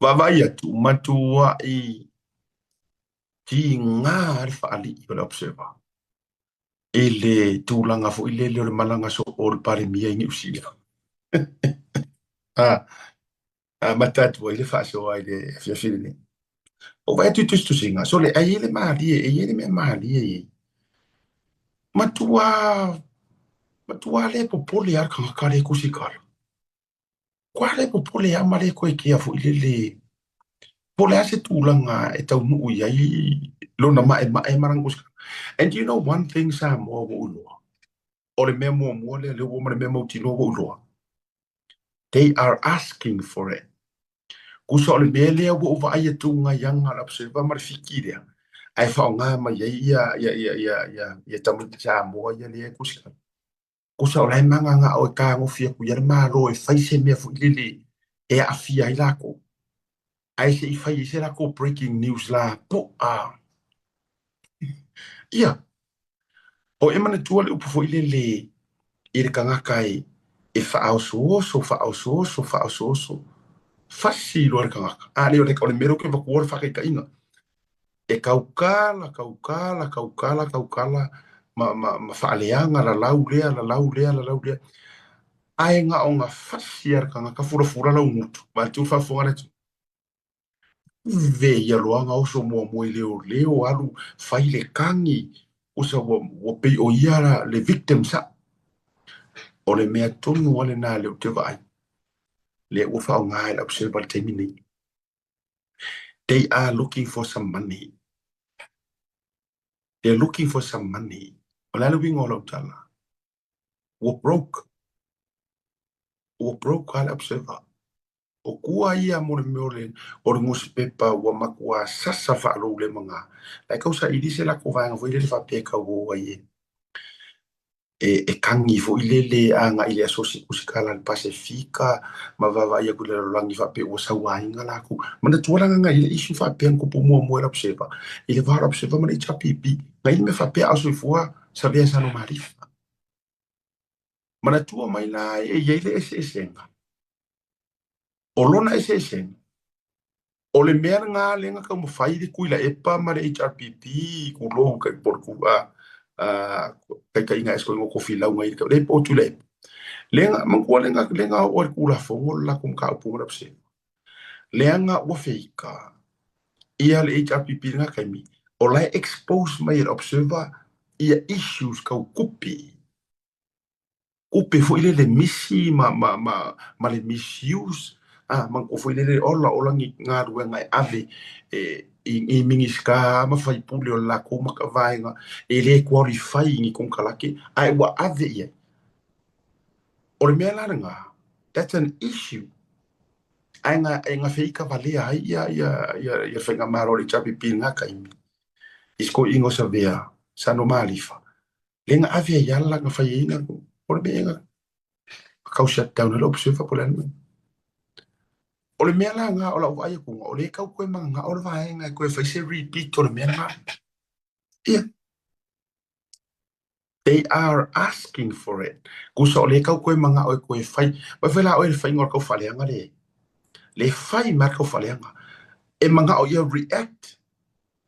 Vaavaai atu, matuai tiga le faalii o le Observer i le tulaga foi lele o le malaga soo o le Palemia i Niu Sila. Amata atu ai le faasoa i le afiafi lenei. Ua vaai atu i tusitusiga, sole, ai e le malie, e i ai le mea malie i ai. Matua, matua le popole lava le tagata lea e tusitala. Kua le popole lava ma le toe kea foi lele po o le a se tulaga e taunuu i ai lona maemae ma lana tusitala. And you know one thing Samoa ua ou iloa, o le mea muamua lea lea ua ma le mea mautinoa ua ou iloa, they are asking for it. Tusa o le mea lea ua ou vaai atu i aga a le Observer ma le Fiki lea, ae faaaoga mai ai ia ia ia ia ia ia tamaiti Samoa ia lea e tusitala. Tusa o la e magagao e tagofi atu i ai le Malo e fai se mea foi lele e aafia ai latou. Ae se i fai ai se latou breaking news la poa. Ia, o e manatua le upu foi lele i le tagata e faaosooso, faaosooso, faaosooso, fasi loa le tagata. A le o le, o le mea lea ou te avatua o le faataitaiga. E tautala, tautala, tautala, tautala ma, ma, ma faaleaga lalau lea, lalau lea, lalau lea. Ae na ona fasi lava le tagata fulafula lau gutu. Vaeatu le faafofoga a le atunuu. Ave ia loa na oso muamua i leoleo alu fai le kagi usa ua, ua pei o ia la, le victim sao. O le mea tonu lava lena lea ou te vaai. Lea ua faaaoga e le Observer i le taimi nei. They are looking for some money. They're looking for some money. O le a le uiga o lau tala? Ua broke. Ua broke lava le Observer. O kua ia mo le mea o le, o le nusipepa ua matua sasa faaloulemaga. La e tau saili se latou vaega foi lele faapea e tau o ai e, e, e kagi foi lele agai i le asosi tusitala a le Pasefika ma vaavaai atu i le lalolagi faapea ua sauaina latou. Manatua la na i ai le issue faapea na tupu muamua i le Observer, i le va o le Observer ma le HRPP. Na i ai le mea faapea a o soifua Savea Sanomalifa. Manatua mai la e i ai le eseesega. O lona eseesega, o le mea lena lea na taumafai le Tuilaepa ma le HRPP tulou kai po o le taitaiga ese koe tofilau ngai le po o Tuilaepa. Lea na manatua lea na lea na oo ai le Tulafono le latou mataupu ma le Observer. Leaga ua feika ia le HRPP i lena taimi, o la e expose mai e le Observer ia issues tau tupe. Tupe foi lele misi ma, ma, ma, ma le misuse, a, manatua foi lele ola ola ni galuega e ave e, i, i Minisita ma faipule o le latou vaega e le qualify i ni konekarate, ae ua ave i ai. O le mea la lena, that's an issue. Ae na, e na feika valea ai ia, ia, ia, ia faigamalo a le HRPP i lena taimi. I se toeaina o Savea, sa Nomalifa, lea na ave ai lava na fai ai na, o le mea ea na tau shut down ai le Observer po o le a le mea. O le mea la lena o lau vaai atu, o lea e tau toe mananao le vaega e toe fai se repeat o le mea lena. Ia. They are asking for it. Tusa o lea e tau toe manao e toe fai. Mai foi la oe le faiga o le tau faaleaga le, le fai mai le tau faaleaga. E manao ia react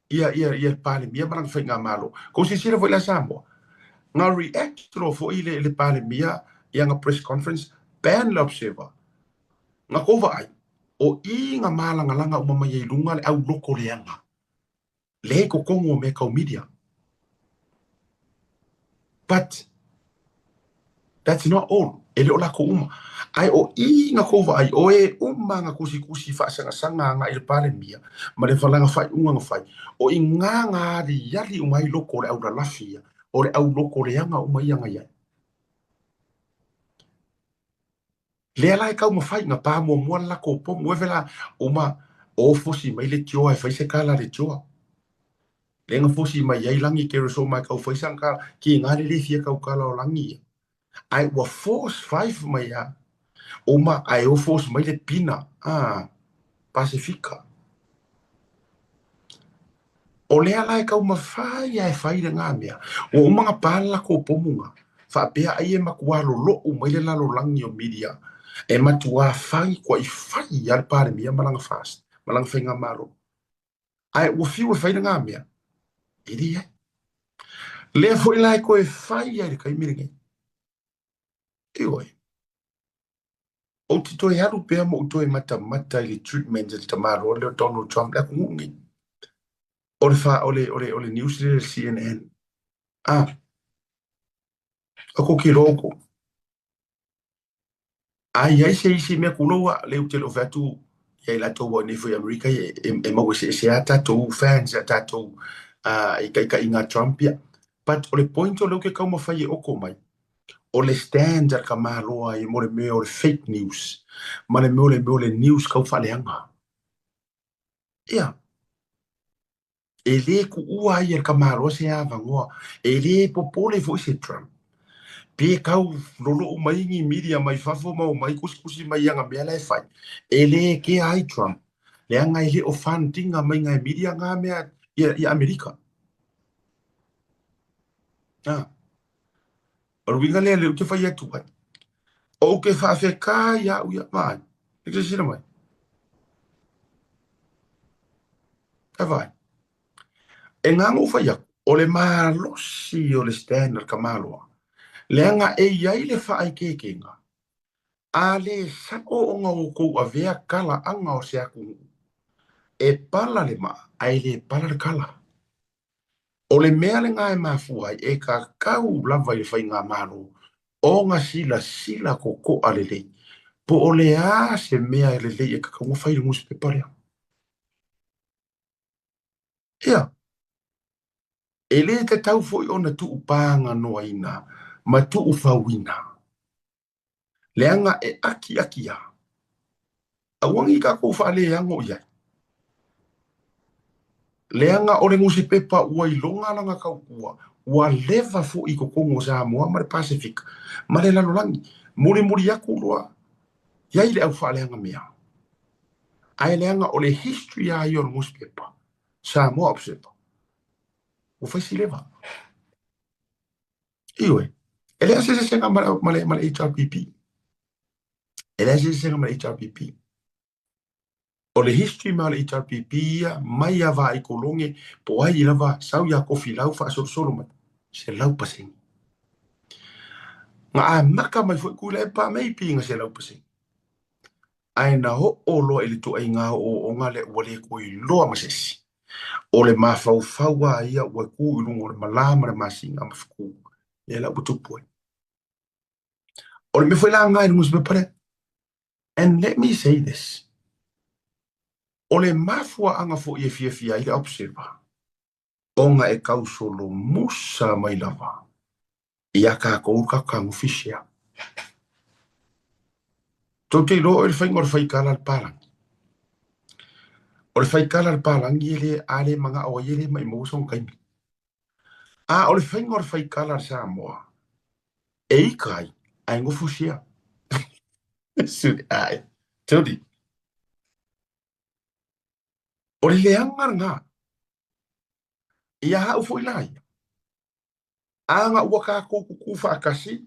ia, ia, ia le Palemia ma lana faigamalo. Kou silasila foi la Samoa, na react loa foi le, le Palemia i ana press conference, ban le Observer. Na kou vaai, o i na malagalaga uma mai ai i luga le au loko leaga. Lea i totonu o mea tau media. But that's not all. E le o latou uma. Ae o i na kou vaai, o e uma na tusitusi faasagasaga agai i le Palemia ma le lana faaiuga na fai, o i gā na aliali uma ai loko o le au lalafi ia, o le au loko leaga uma ia na i ai. Lea la e taumafai na pa muamua le latou pomu efe la uma o fosi mai le tioa e fai se kala a le tioa. Lea na fosi mai ai Lagi Keresoma e tau fai sana kala, ki ngā le le fia tau kala o Lagi ia. Ae ua force five mai a uma ae o force mai le pina a Pasefika. O lea la e taumafai lava e fai lena mea, ua uma ona pa le latou pomu na, faapea ai e matua lolo'u mai le lalolagi o media, e matua fai, kuai fai lava le Palemia ma lana FAST. ma lana faigamalo. Ae ua fiu e fai lena mea, e leai. Lea foi la e toe fai ai le taimi lenei. Ioe. Ou te toe alu pea ma ou toe matamata i le treatment a le tamaloa lea o Donald Trump le atunuu lenei. O le fa, o le, o le, o le news lea le CNN. Ah, o ko ki loko. A i ai se isi mea kulou a le ou te le o fai atu ia i latou ua nei foi Amerika e, e, e maua eseese a tatou fans a tatou i taitaiga a Trump ia. But o le point o lea ou te taumafai e oko mai, o le stand a le tamaloa i mo le mea o le fake news ma le mea o le mea o le news tau faaleaga. Ia, e le tuua ai e le tamaloa se avanoa, e le popole foi se Trump. Pe tau lolou mai ni media mai fafo ma omai tusitusi mai i ana mea la e fai, e le kea ai Trump, leaga e le o fund ina mai e media na mea i Amerika. Ah. O le uiga lea lea ou te fai atu ai. Ou te faafetai ia au ia, vaai. E te silasila mai. E vaai. E na ona ou fai atu, o le malosi o le stand a le tamaloa, leaga e i ai le faaeteetega, a le sao ona outou avea talaaga o se atunuu, e pala le maa, ae le pala le tala. O le mea lena e mafua ai e tatau lava i le faigamalo ona silasila totoa lelei po o le a se mea lelei e tatau ona fai i le nusipepa lea. Ia, e le tatau foi ona tuupaganoaina ma tuufauina. Leaga e akiaki lava. Aua ne i tatou faaleano i ai. Leaga o le nusipepa ua iloga lana tautua, ua leva foi i totonu o Samoa ma le Pasefika ma le lalolagi. Mulimuli atu loa i ai le au faaleaga mea. Ae leaga o le history lava ia o le nusipepa, Samoa Observer, ua fai si leva. Ioe, e leai se eseesega ma le, ma le, ma le HRPP. E leai se eseesega ma le HRPP. O le history ma le HRPP ia, mai a vaai kologe, po ai lava, sau ia Kofilau faasolosolo mai, 100%. Na amata mai foi Tuilaepa maybe na 100%. Ae na oo loa i le ituaiga ooooga lea ua le toe iloa ma se isi. O le mafaufau lava ia ua tu i luga o le malā ma le masina ma fetu, lea la ua tupu ai. O le mea foi la lena i le nusipepa lea. And let me say this, o le mafuaaga foi e fiafia ai le Observer, ona e tausolomusa mai lava iā tatou le tatou fetagofi share. Tou te iloa oe le faiga o le faikala a le palagi. O le faikala a le palagi e le, a le manao ai e le maimau sona taimi. A o le faiga o le faikala a le Samoa, e ika ai, ae nofo share. Ae, Tony. O le leaga lena. Ia au foi la ia. A na ua tatou tutū faatasi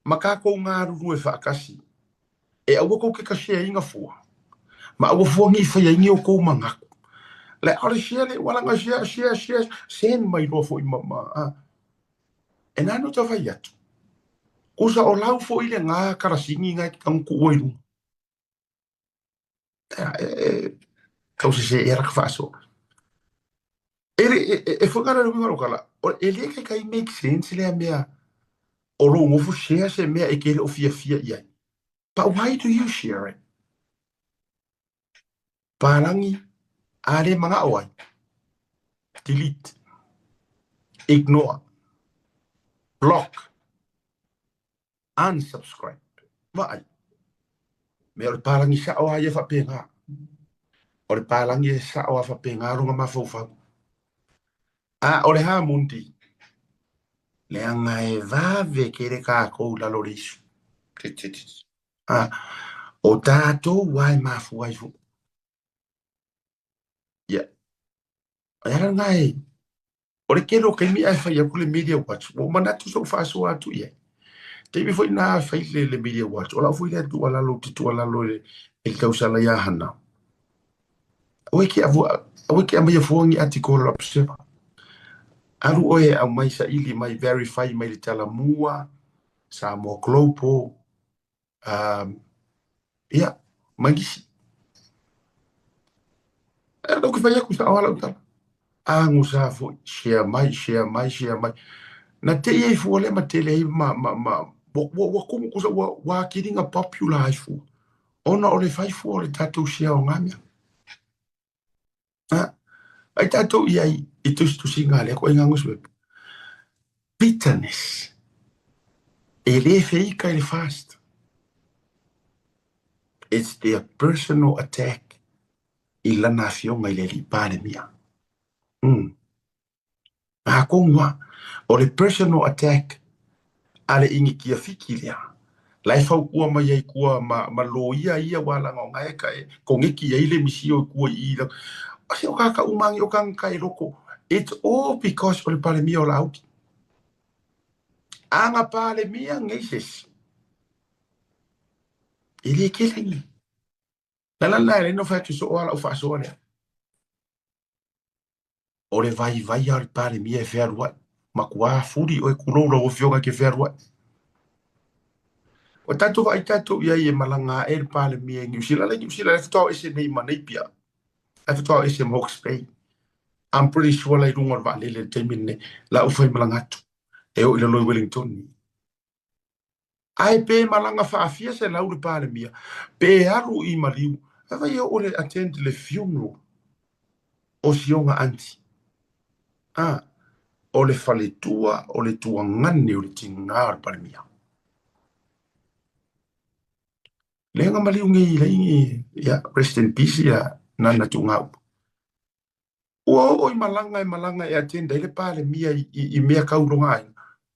ma tatou galulue faatasi, e aua tou te share ina fua, ma aua fua ne i faia ai ni o tou manatu. Le o le share le ua lana share, share, share, send mai loa foi ma, ma, a. E nā no ta fai atu. Kusa o lau foi lena kalasini na e te tago tuua i luga. E, e, tau sese ea la ka faasoa. E le, e, e, e foi le uiga o lou tala, e le taitai make sense lea mea o lou nofo share se mea e te le o fiafia i ai. But why do you share it? Palagi, a le manao ai. Delete. Ignore. Block. Unsubscribe. Vaai. Mea o le palagi sao lava ia faapena. O le palagi e sao lava faapena lona mafaufau. A o le hamundi, leaga e vave tele tatou i lalo o le isu. A, o tatou lava e mafua ai foi. Ia, o le ala lena e, o le tele o taimi ae fai atu le media watch, ua ou manatu se i ou faasoa atu i ai. Taimi foi lena e fai le media watch, o lau foi lea tuualalo ou te tuualalo i le tausala ia Hana. Aua e ke aua e ke aumaia fua ni article o le Observer. Alu oe e aumai saili mai verify mai le Talamua, Samoa Global, ia, ma nisi. E lau ke fai atu sao lava lau tala. Agusa foi, share mai, share mai, share mai. Na te i ai fua lea ma tele ai ma, ma, ma, ua, ua, ua tumu tusa ua, ua atili na popular ai fua. Ona o le fai fua o le tatou share o ngā mea. Ha? Ai tatou i ai i tusitusiga a lea koe ngā newspaper. Bitterness. E le feika i le fast. It's their personal attack i lana afioga i le alii Palemia. Atonu lava, o le personal attack a le initia Fiti lea, la e fautua mai ai tua ma, ma loia ia ua laga o nae ka e koneki i ai le misio i tua i i la. Se o kāka uma agi o kāgata e loko. It's all because o le Palemia o Laauli. A na Palemia nei se isi. E le kele ni. La la la e le no fai atu soo a lau faasoa lea. O le vaivai lava o le Palemia e fealuai. Matua fuli oe kulou lau afioga e ke fealuai. Ua tatou vaai tatou i ai e malaga ae le Palemia i Niu Sila. La Niu Sila, e faatoa o ese nei ma Napier. E faatoa o ese ma Hawke's Bay. I'm pretty sure la i luga o le vaalele i le taimi lenei. La ua faimalaga atu. E oo i lalo i Wellington. Ae pe malaga faafia 100 le Palemia, pe alu i maliu, e fai e oo le attend le funeral o sioga aunty. A, o le faletua, o le tuagane o le tiga o le Palemia. Lea na maliu nei i lai, ia, rest in peace ia Nana Tuugaaupu. Ua oo i malaga e malaga e attend ai le Palemia i mea kau lona aiga.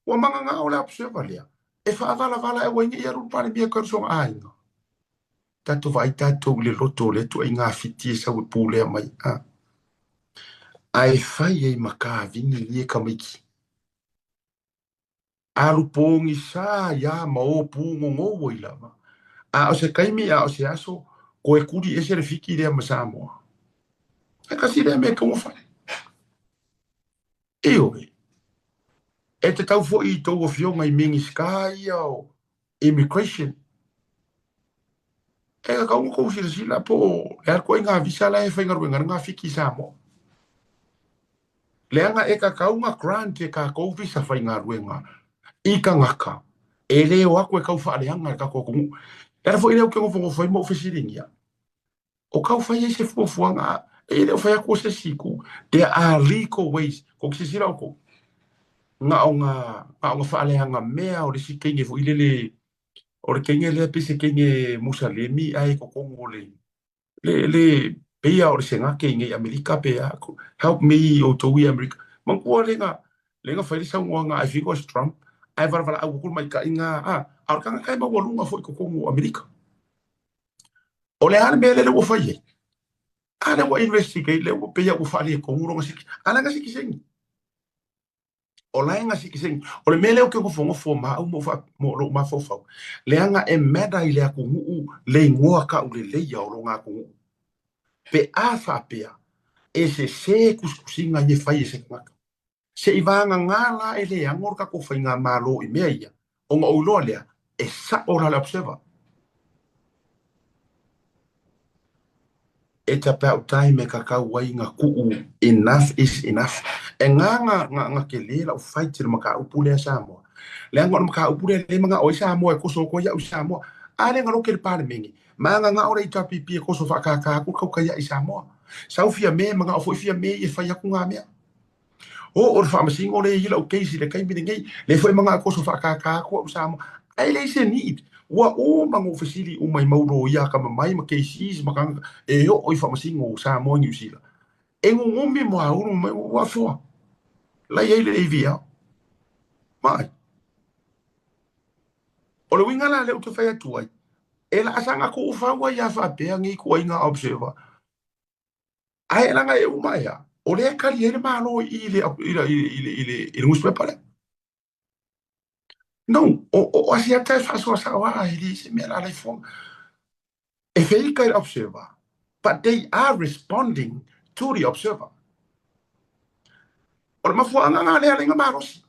Ua magagao le observer lea e faavalavala e aua ne i alu le Palemia e kau sona aiga. Tatou vaai tatou i le loto o lea ituaiga fiti e sau e pulea mai. A. Ae fai ai ma kavini ia tamaiti. Alu pogisa ia ma o pūgogou ai lava. A o se taimi, a o se aso, koe kuli ese le Fiti lea ma Samoa. E kasi lea mea e taumafai. Ioe. E tatau foi i tou afioga i Minisita ia o Immigration, e tatau ona tou silasila po o le a le ituaiga visa la e faigaluega ai le Fiti i Samoa. Leaga e tatau ona grant e tatou visa faigaluega i tagata e le o atu e tau faaleaga le tatou atunuu. O le ala foi lea ou te nofonofo ai ma ou fesiligia, o tau fai ai se fuafuaga e le o fai atu o se isi itu. There are legal ways. Kou te silasila outou, na o na, na o na faaleaga mea o le isi teine foi lele, o le teine lea pei se teine Musalemi ae i totonu o le, le, le, pei lava o le Senate i nei Amerika pe a, help me outou i Amerika. Manatua le na, le na fai le saunoaga I think it was Trump, ae valavala'au atu le maita'i na, a, a o le tagata e maualuga foi i totonu o Amerika. O le a le mea lea ua fai ai? A lea ua investigate, lea ua pei lava ua faaletonu lona siki. A la e sikiseini. O la e sikiseini. O le mea lea ou te nofonofo ma au ma ou lou mafaufau, leaga e matter i le atunuu le igoa tauleleia o lona atunuu. Pe a faapea, e sese tusitusiga ia e fai e se tagata. Se i vagagā la e le ano le tatou faigamalo i mea ia, ona ou iloa lea, e sa'o la le Observer. It's about time e kakau ai na tuu enough is enough. E ngā ngā ngā ngā tele lau fight i le mataupu lea Samoa. Leaga o le mataupu lea le mana'o ai Samoa e koso atu ai a'u i Samoa. A lea na loke le Palemene, magagao le HRPP e koso faakākā atu le tautai a'i Samoa. Sau Fiame, mana'o foi Fiame ia e fai atu ngā mea. O le faamasino lea i lau case i le taimi lenei, lea foi mana'o e koso faakākā atu a'u Samoa. Ae leai se need. Ua uma ona ou fesili uma i mau loia akamamai ma cases ma tagata e oo i faamasino o Samoa i Niu Sila. E gugumi moaulu mai ua afoa. La i ai le AVL. Mai. O le uiga la lea ou te fai atu ai, e laasaga tuufau ai a faapea nei ituaiga observer. Ae leaga e uma ea, o lea e kali ai le Malo i i le i le i le i le i le newspaper lea. No, o Asiata e faasoa sao lava, e le se mea la laifoga. E feika i le observer, But they are responding to the Observer. O le mafuaaga na lea le malosi.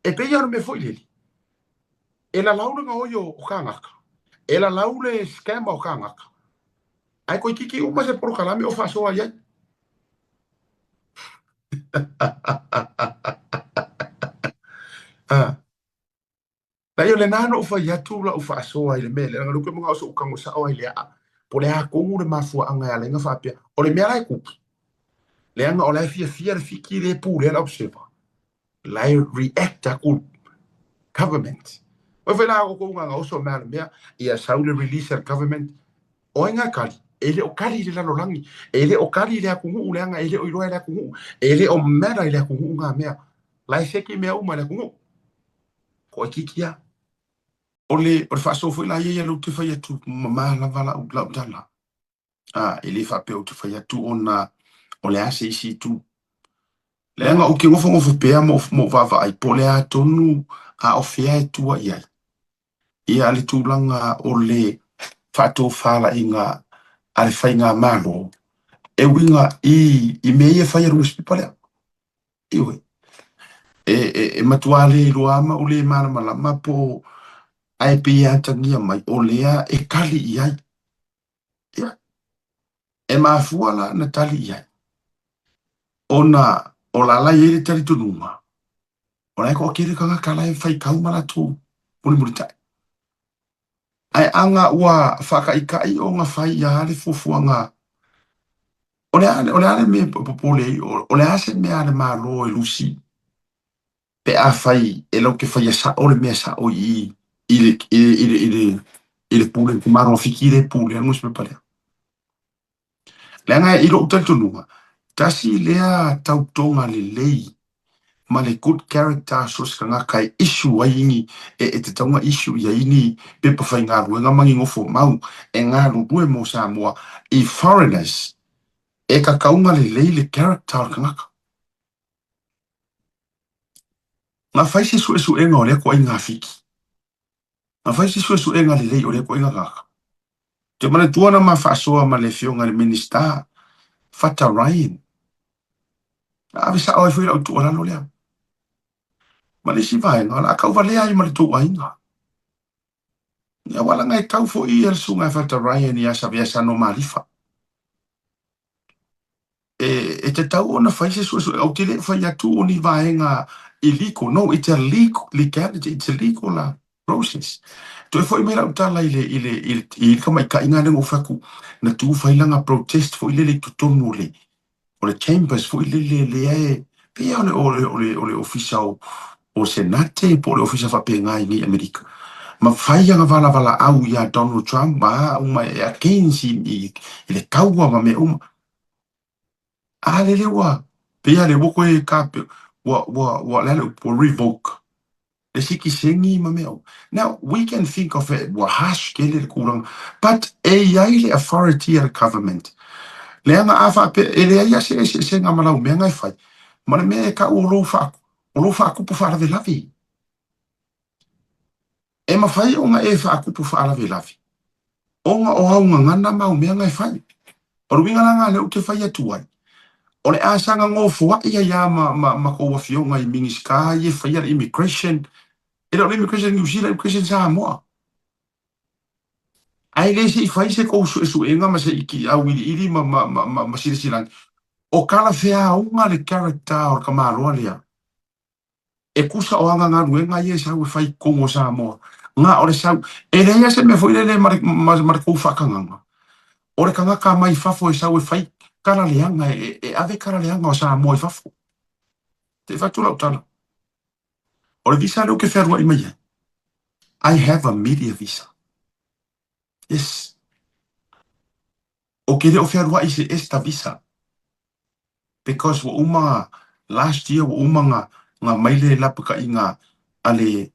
E pei ona mea foi lele. E lalau le gaoi o kānaka. E lalau le scam o kānaka. Ae toeitiiti uma se polokalame o faasoa i ai. Ah. Leai o lena na ou fai atu lau faasoa i le mea lea, leaga o lea ou te manao se i ou tago sao ai i le aa, po o le a tonu le mafuaaga e ala ai ona faapea. O le mea la e tupu, leaga o la e fiafia le Fiti lea e pulea le Observer, la e react atu government. Oi foi la outou gagaoso mea le mea, ia sau le release a le government, o ai nga tali? E le o tali i le lalolagi, e le o tali i le atunuu leaga e le o iloa e le atunuu, e le o matter i le atunuu nga mea. La e seki mea uma i le atunuu. Toaitiiti lava. O le, o le faasoa foi la ia ia lea ou te fai atu, mamā lava lau, lau tala. A, e le faapea ou te fai atu ona o le a se isi itu. Leaga ou te nofonofo pea ma ou vaavaai po o le a tonu a o fea e tua i ai. Ia le tulaga o le faatofalaiga a le faigamalo e uiga i, i mea ia e fai e le nusipepa lea. Ioe. E matua le iloa ma ou le malamalama po ae pei e atagia mai o lea e tali i ai. Ia, e mafua la na tali i ai ona o la la i ai le talitonuga o la e toatele tagata la e faitau ma latou mulimulitai. Ae aga ua faataitai ona fai ia le fuafuaga o le a o le a le mea e popole ai, o le a se mea a le Malo e lusi pe afai e latou te faia sao le mea sao i i le i le i le i le i le pule i Malo Fiti le pule le nusipepa lea. Leaga i lou talitonuga, tasi lea tautoga lelei ma le good character so se tagata e issue ai ni e tatau ona issue i ai ni pepa faigaluega ma ni nofomau e galulue mo Samoa i foreigners, e tatau ona lelei le character o le tagata. Na fai se suesuega o lea ituaiga Fiti. Na fai se suesuega lelei o lea ituaiga tagata. Ou te manatua na ma faasoa ma le afioga i le Minisita Fata Ryan. Na ave sao ai foi lau tuualalo lea. Ma le isi vaega, o le a tauvalea ai ma le tou aiga. Aua leaga e tau foi ia le susuga ia Fata Ryan ia Savea Sano Malifa. E tatau ona fai se suesuega. Ou te le fai atu o ni vaega illegal. No, it's a legal, legality, it's a legal process. Toe foi mai lau tala i le, i le, i le, i le tamaitaiga lea na ou fai atu, na tu fai lana protest foi lele i totonu o le, o le chambers foi lele lea e, pei lava o le, o le, o le ofisa o, o Senate po o le ofisa faapena i nei Amerika. Ma fai ana valavalaau ia Donald Trump ma a uma e against i, i, i le taua ma mea uma. A lele ua, pei lava lea ua toe ka, ua, ua, ua, le a le upu, ua revoke le sitiseni ma mea uma. Now, we can think of it, ua harsh tele le tulaga, but e i ai le authority a le government. Leaga a faapea, e leai lava se eseesega ma lau mea na e fai, ma le mea e tau o lou faa, o lou faatupu faalavelave. E mafai ona e faatupu faalavelave ona o au gagana ma au mea na e fai. O le uiga la lena lea ou te fai atu ai, o le a saga nofoai ai lava ma, ma, ma tou afioga i Minisita ia e faia le immigration, e le o le immigration Niu Sila, immigration Samoa. Ae le se i fai se tou suesuega ma se i auiliili ma, ma, ma, ma, ma silasila ane, o talafeauga le character o le tamaloa lea. E tusa o ana galuega ia e sau e fai i totonu o Samoa, na o le sau, e leai lava se mea foi lele ma le, ma, ma le tou faatagaga. O le tagata mai fafo e sau e fai tala leaga, e, e ave tala leaga o Samoa i fafo. Te i fai atu lau tala. O le visa lea ou te fealuai mai ai, I have a media visa. Yes. Ou te le o fealuai i se ESTA visa. Because ua uma last year ua uma nga nga mai le lapakaiga a le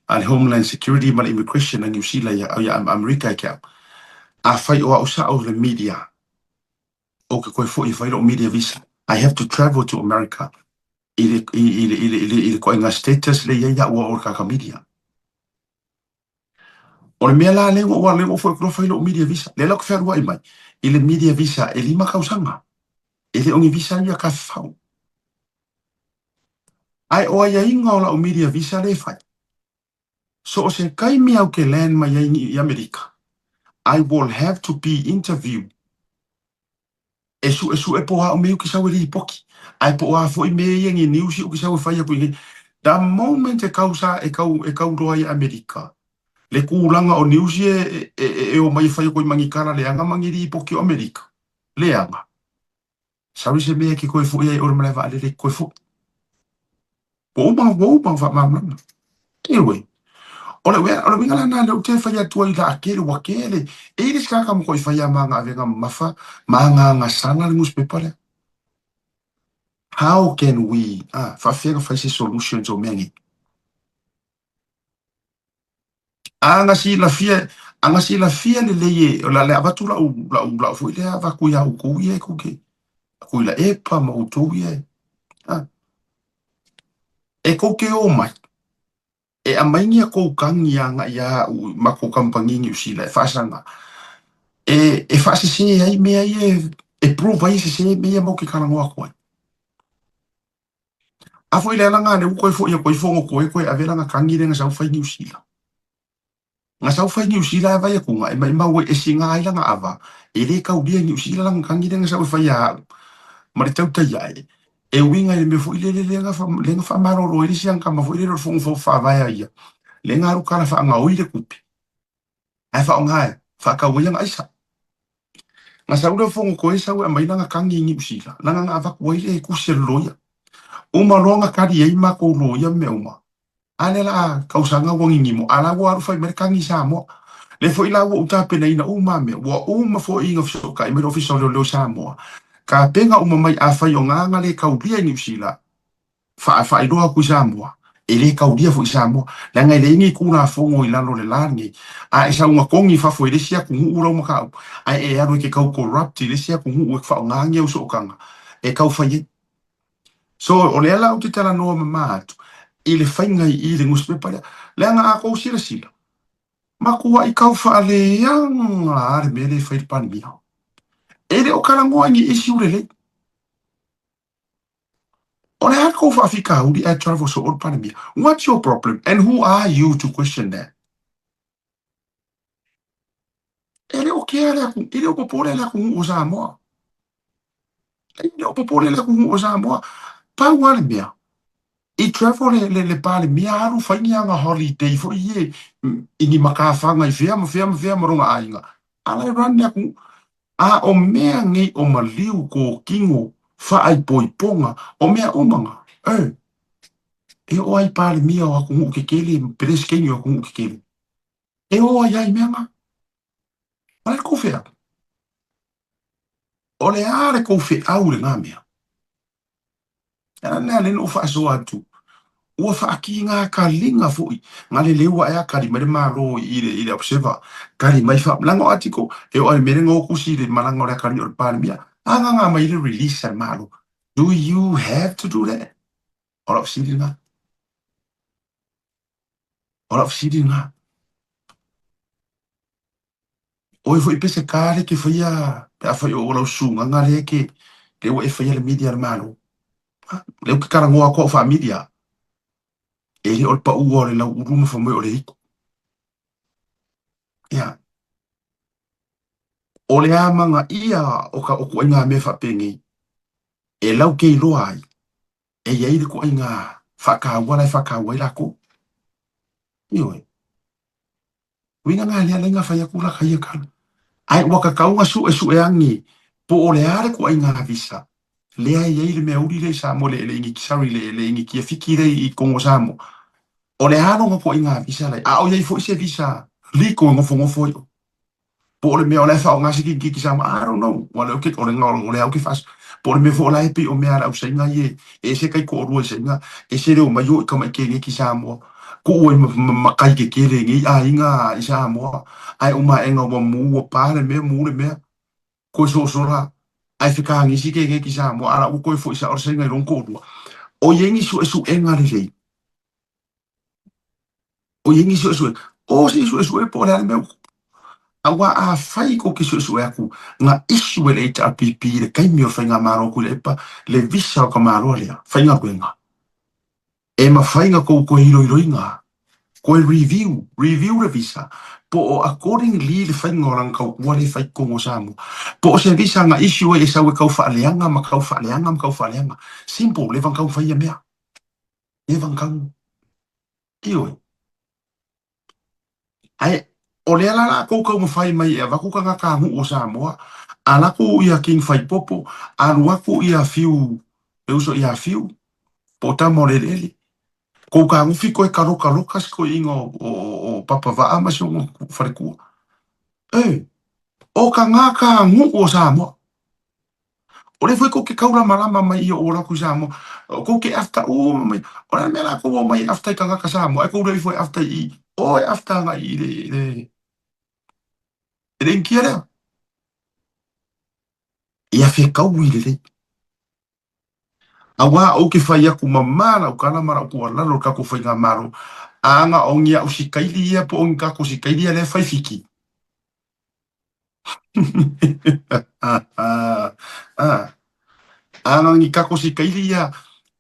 a le Homeland Security ma le Immigration a Niu Sila ia ia Amerika ia te au. Afai o au sao le media, ou te toe foi e fai lou media visa. I have to travel to America i le i i le i le i le ituaiga status lea e i ai au o le tagata media. O le mea la lea ua lea ua foi atu loa fai lou media visa. Lea la ou te fealuai mai i le media visa e 5 tausaga. E le o ni visa ia tafafao. Ae o aiaiga o lau media visa lea e fai, so o se taimi au ke land mai ai i Amerika, I will have to be interviewed e suesue po o a mea ou te sau e lipoti, ae po o a foi mea ia ni news ou te sau e fai atu i inei. The moment e kau sa e kau e kau loa i Amerika, le tulaga o news ia e omai e fai atu ai ma ni tala leaga ma ni lipoti o Amerika, leaga. Sau i se mea e te toe foi ai i o le malae vaalele e te toe foi. Ua uma, ua uma ona faamalamalama. Anyway, o le o le uiga la lena lea ou te fai atu ai laatele, ua tele. E i ai le isi tagata matuai fai lava ma ana avega mamafa ma ana agasala le nusipepa lea. How can we, ah, faafefea ona fai se solutions o mea nei? A na silafia, a na silafia lelei e, o le a avatu lau, lau, lau foi lea avatu iā outou ia e tou te, Tuilaepa ma outou ia e, a, e tou te omai, e aumai ni a tou tagi agai ia au i matou kamupani i Niu Sila e faasaga, e faasese ai mea ia e, e prove ai e sese mea ia matou te talanoa atu ai. A foi le ala lena lea ua toe foi atu ai Fonotoe toe ave lana tagi lea na sau fai Niu Sila. Na sau fai Niu Sila e vaai atu na e maimau ai e siga ai lana ava e le taulia i Niu Sila lana tagi lea na sau e fai ia au ma le tautai ae e uiga i le mea foi lele lea na lea na faamalolo ai le isi ana tama foi lele o le fono faavae a ia lea na alu tala faagaoi le tupe ae faaaoga e faatau ai ana aisa. Na sau lea o Fonotoe sau e aumai lana tagi i Niu Sila, lana na avatu ai le tusi a le loia. Uma loa na tali ai matou loia ma mea uma, a lea la a tausaga ua ninimo, a la ua alu fai mai le tagi i Samoa. Lea foi la ua ou tapenaina uma a mea, ua uma foi ona fesootai mai le Ofisa o Leoleo i Samoa, tapena uma mai afai o na na le taulia i Niu Sila, faailoa atu i Samoa, e le taulia foi i Samoa, leaga e leai ni Tulafono i lalo o le la lenei. A e sau na togi i fafo i le isi atunuu lau mataupu, ae e alu e te tau corrupt i le isi atunuu e faaaoga ni au sootaga e tau fai ai. So, o lea la ou te talanoa mama atu i le faiga i i le nusipepa lea, leaga a tou silasila, matuai tau faaleaga lava le mea lea e fai e le Palemia. E le o talanoa i ni issue lelei. O le a kou faafitauli ae travel soo le Palemia? What's your problem and who are you to question that? E le o kea le aku, e le o popole le atunuu o Samoa. E le o popole le atunuu o Samoa. Pau lava le mea, i travel le, le, le Palemia alu fai ni ana holiday foi ie i ni matafaga i fea ma fea ma fea ma lona aiga. A la e run le atunuu. A o mea nei o maliu, kōkino, faaipoipoga, o mea uma na, e, e oo ai i Palemia o atunuu kekele ma Peresetene o atunuu kekele, e oo ai lava i mea na. O le a le kou feau? O le a le kou feau i lena mea? Ana lea na ou faasoa atu, ua faakīgā kaliga foi, na leleu ae a kali mai le Malo i le, i le Observer, kali mai fa, leaga o article, e oo lava i le mea lea na o tusi i le malaga o le akalii o le Palemia, a gaga mai le release a le Malo. Do you have to do that? O lau fesili lena. O lau fesili lena. Oe foi Peseta lea e te faia pe afai o lau susugaga lea e te lea ua e faia le media a le Malo. Lea ou te talanoa atu au faa-media, e le o le paua o le lauulu ma fai mai o le hiku. Ia. O le amanaia o ka o ituaiga mea faapenei, e laukeiloa ai, e i ai le ituaiga faataua la e faataua ai latou. Ioe. Uiga na lea lai na fai atu la kai tala. Ae ua tatau ona suesue agi po o le a le ituaiga visa lea e i ai le mea uli lea i Samoa, le, le iniki, sorry, le, le inikia Fiti lea i totonu o Samoa. O le a lona ituaiga visa la, a o i ai foi se visa legal e nofonofo ai oe. Po o le mea o la e faaaoga se kinikiki Samoa, I don't know. Ua lea ou te, o le, o lea ou te faas, po o le mea foi o la e pei o mea a le au Saina ia e ese taitoalua i Saina, ese le omai o i tamaiti keneki i Samoa, kuu ai ma, ma, ma kai kekele i nei aiga i Samoa, ae uma aega ua mu, ua pa le mea, mu le mea, koe sosola, ae fekagisi keneki i Samoa, a la ua koe foi sao le Saina i lona toalua. O i ai ni suesuega lelei. O i ai ni suesuega. O se i suesue po o le a le mea ua tupu. Aua afai kou te suesue atu na issue e le HRPP i le taimi o le faigamalo Tuilaepa le visa o le tamaloa lea, faigaluega, e mafai na tou toe iloiloina, toe review, review le visa, po o accordingly le faiga o lana tautua lea e fai i totonu o Samoa. Po o se visa na issue ai e sau e tau faaleaga ma tau faaleaga ma tau faaleaga. Simple, leva na tau fai ia mea. Leva na tau. Ioe. Ae o lea la latou taumafai mai e avatu tagata nuu o Samoa, alu atu ia King Faipopo, alu atu ia Fiu, le uso ia Fiu, po o tama o le eleele. Kou tagofi koe kalokaloka si toeaina o Papa Vaa ma si ona faletua. E, o tagata nuu o Samoa. O lea foi kou te kaulamalama mai i o'u atu i Samoa, kou te afta uma mai, o le a le mea la kou omai e afta i tagata Samoa, ae kou le ifo e afta i i, o e afta agai i le, le, i le Initia lea. Ia fetaui lelei. Aua ou te fai atu mamā lau tala ma lau tuualalo i le tatou faigamalo, a na o ni au sikaili ia po o ni tatou sikaili ia lea e fai Fiti. A na o ni tatou sikaili ia,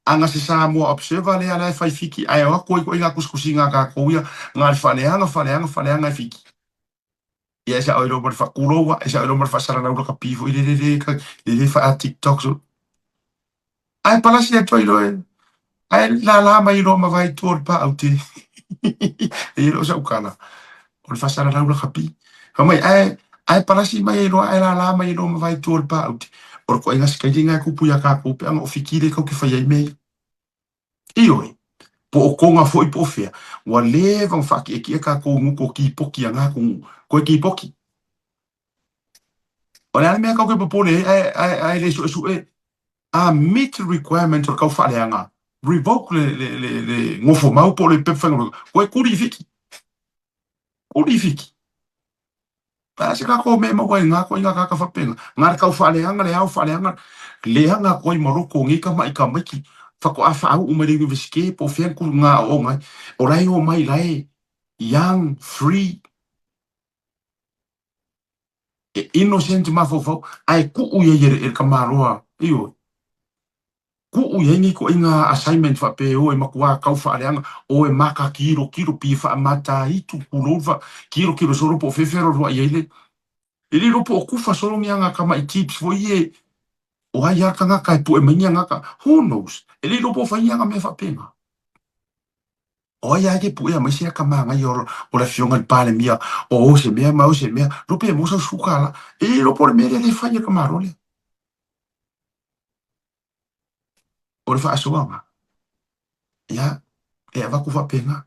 a na se Samoa Observer lea la e fai Fiti ae o atu ai ituaiga tusitusiga a tatou ia, na o le faaleaga, faaleaga, faaleaga e Fiti. Ia e sao ai loa ma le faatuloua, e sao ai loa ma le faasalalau lakapi foi lele le le faa TikTok so. Ae palasi atu ai loa e, ae lala mai loa ma vae i tua o le paau te. E i ai loa sau tala, o le faasalalau lakapi. Fai mai, ae, ae palasi mai ai loa, ae lala mai ai loa ma vae i tua o le paau te. O le ituaiga sikaili lena e tupu ia tatou pe a na o Fiti lea tatou te fai ai mea ia. Ioe, po o Toga foi po o fea, ua leva ona faatietie tatou i guto kipoki a na atunuu, toe kipoki. O le a le mea tatou te popole ai ae, ae, ae le suesue a meet requirement o le tau faaleaga, revoke le, le, le, le nofomau po o le pepa faigaluega, toe tuli i Fiti. Tuli i Fiti. A se tatou mea e maua ai i na ituaiga tagata faapena, na o le tau faaleaga le ao faaleaga, leaga atu ai ma loko o nei tama'i tamaiti faatoa faauu mai le Iunivesite po o fea na aooga ai, o la e omai la e young, free, e innocent mafaufau ae tuu i ai e le tamaloa, ioe. Tuu i ai ni ituaiga assignment faapea e o e matua tau faaleaga, o e maka kilokilo pi faamataitu pulou fa kilokilo solo po o fea fea alu ai ai le E le iloa po o kufa solo ni aga tama'i tips foi ie o ai a tagata e pue mai ni agata who knows e le iloa po o fai ni aga mea faapena. O ai a ke puea mai se aka māngai o le afioga i le Palemia o o se mea ma o se mea lo pe mo sau suka la e le iloa po o le mea lea le fai e ka Malo lea. O le faasoaga, ia, e avatu faapena.